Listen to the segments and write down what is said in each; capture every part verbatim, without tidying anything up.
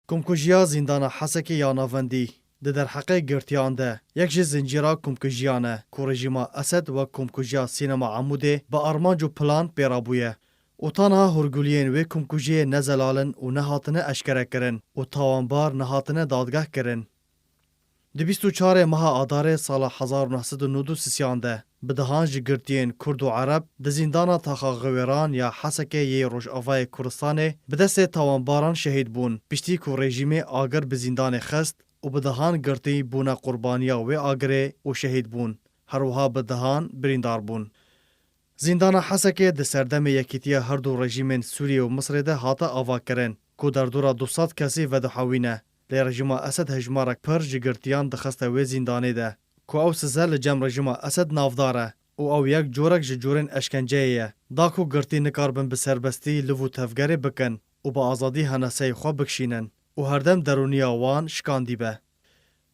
Komkujiya zîndana Hesekê ya navendî di derheqê girtiyan de yek ji zincîra komkujiyan e ku rejîma Esed wek komkujiya Sînema Amûdê bi armanc û plan pê rabûye û tanha hûrguliyên wê komkujiyê ne zelal in û nehatine eşkerekirin û tawanbar nehatine dadgehkirin. Di bîst û çarê meha Adarê sala hezar û neh sed û nod û sisiyan de bi dehan ji girtiyên Kurd û Ereb di zîndana Taxa Xiwêran ya Hesekê yê Rojavayê Kurdistanê bi destê tawanbaran şehîd bûn, piştî ku rejîmê agir bi zîndanê xist û bi dehan girtî bûne qurbaniya wê agirê û şehîd bûn, her wiha bi dehan birîndar bûn. Zîndana Hesekê di serdemê yekîtiya her du rejîmên Sûriyê û Misirê de hate avakirin ku derdora du sed kesî vedihewîne, lê rejîma Esed hejmarek pir ji girtiyan dixiste wê zîndanê de ku ew size li cem rejîma Esed navdar e û ew yek corek ji corên eşkenceyê ye, da ku girtî nikaribin bi serbestî liv û tevgerê bikin û bi azadî heneseyê xwe bikişînin û herdem derûniya wan şikandî be.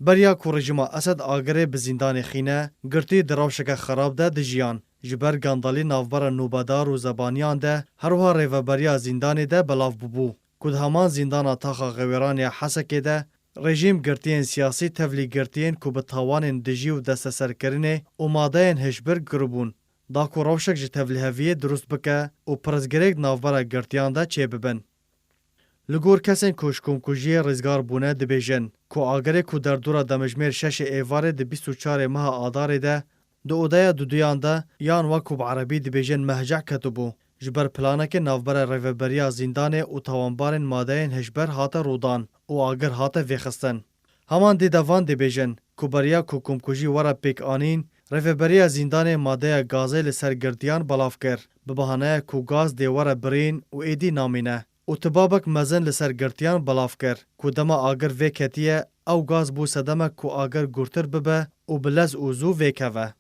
Beriya ku rejîma Esed agirê bi zîndanê xîne, girtî di rewşeke xerab de dijiyan, ji ber gandalî navbera nûbedar û zebaniyan de, her wiha rêveberiya zîndanê de belav bûbû, ku di heman zîndana Taxa Xewêran ya Hesekê de rejîm girtiyên siyasî tevlî girtiyên ku bi tawanên dijî û desteserkirinê û madeyên hişbir giribûn, da ku rewşek ji tevliheviyê dirust bike û pirsgirêk di navbera girtiyan de çêbibin. Li gor kesên ku ji komkujiyê rizgar bûne dibêjin ku agirê ku derdora demijmêr şeşê êvarê di bîst û çarê meha Adarê de di odeya duduyan de yan wek ku bi erebî dibêjin mehceh ketibû, ji ber planekê navbera rêveberiya zîndanê û tawanbarên madeyên hişber hate rûdan û agir hate vêxistin. Heman dî de van dibêjin ku beriya ku komkujî were pêk anîn, rêveberiya zîndanê madeya gazê li ser girtiyan belav kir, bi bahaneya ku gaz dê were birîn û êdî namîne û tibabek mezin li ser girtiyan belav kir ku dema agir vêketiye, ew gaz bû sedemek ku agir gurtir bibe û bi lez û zû vêkeve.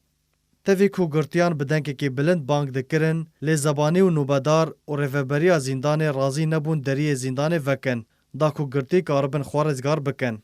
Tevî ku girtiyan bi dengekî bilind bang dikirin, lê zebanî û nûbedar û rêveberiya zîndanê razî nebûn deriyê zîndanê vekin, da ku girtî karibin xwe rizgar bikin.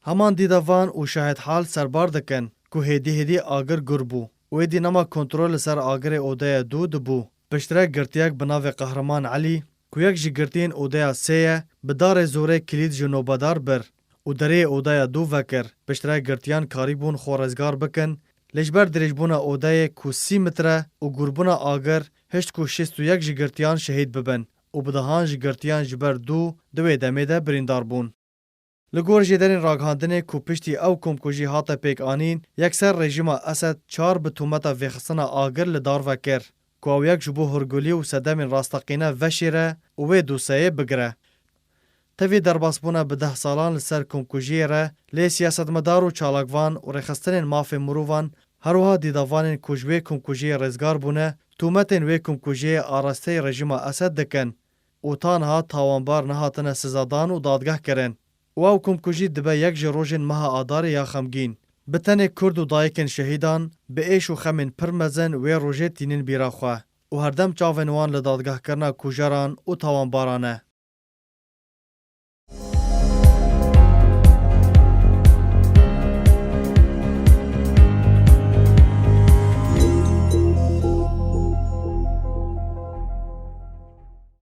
Heman dî de van û şahidhal serbar dikin ku hêdî hêdî agir gur bû û êdî nema kontrol li ser agirê odeya du dibû. Piştre girtiyek bi navê Qehreman Elî, ku yek ji girtiyên odeya sê ye, bi darê zorê kilît ji nobedar bir û deriyê odeya du vekir. Piştre girtiyan karîbûn xwe rizgar bikin, lê ji ber dirêjbûna odeyê ku sî metre û gurbûna agir, hişt ku şêst û yek ji girtiyan şehîd bibin û bi dehan ji girtiyan ji ber du di wê demê de birîndar bûn. Li gor jêderên ragihandinê ku piştî ew komkujî hate pêk anîn, yekser rejîma Esed çar bi tometa vêxistina agir li dar ve kir, ku ew yek ji bo hurgulî û sedemên rasteqîne veşêre û wê doseyê bigire. Tevî derbasbûna bi deh salan li ser komkujiyê re, lê siyasetmedar û çalakvan û rêxistinên mafê mirovan, her wiha dîdavanên ku ji wê komkujiyê rêzgar bûne, tometên wê komkujiyê arasteyî rejîma Esed dikin û ta niha tawanbar nehatine sizadan û dadgeh kirin û ew komkujî dibe yek ji rojên meha Adarê ya xemgîn. Bi tenê Kurd û dayikên şehîdan bi êş û xemên pir mezin wê rojê tînin bîra xwe û herdem çavên wan li dadgehkirina kujeran û tawanbaran e.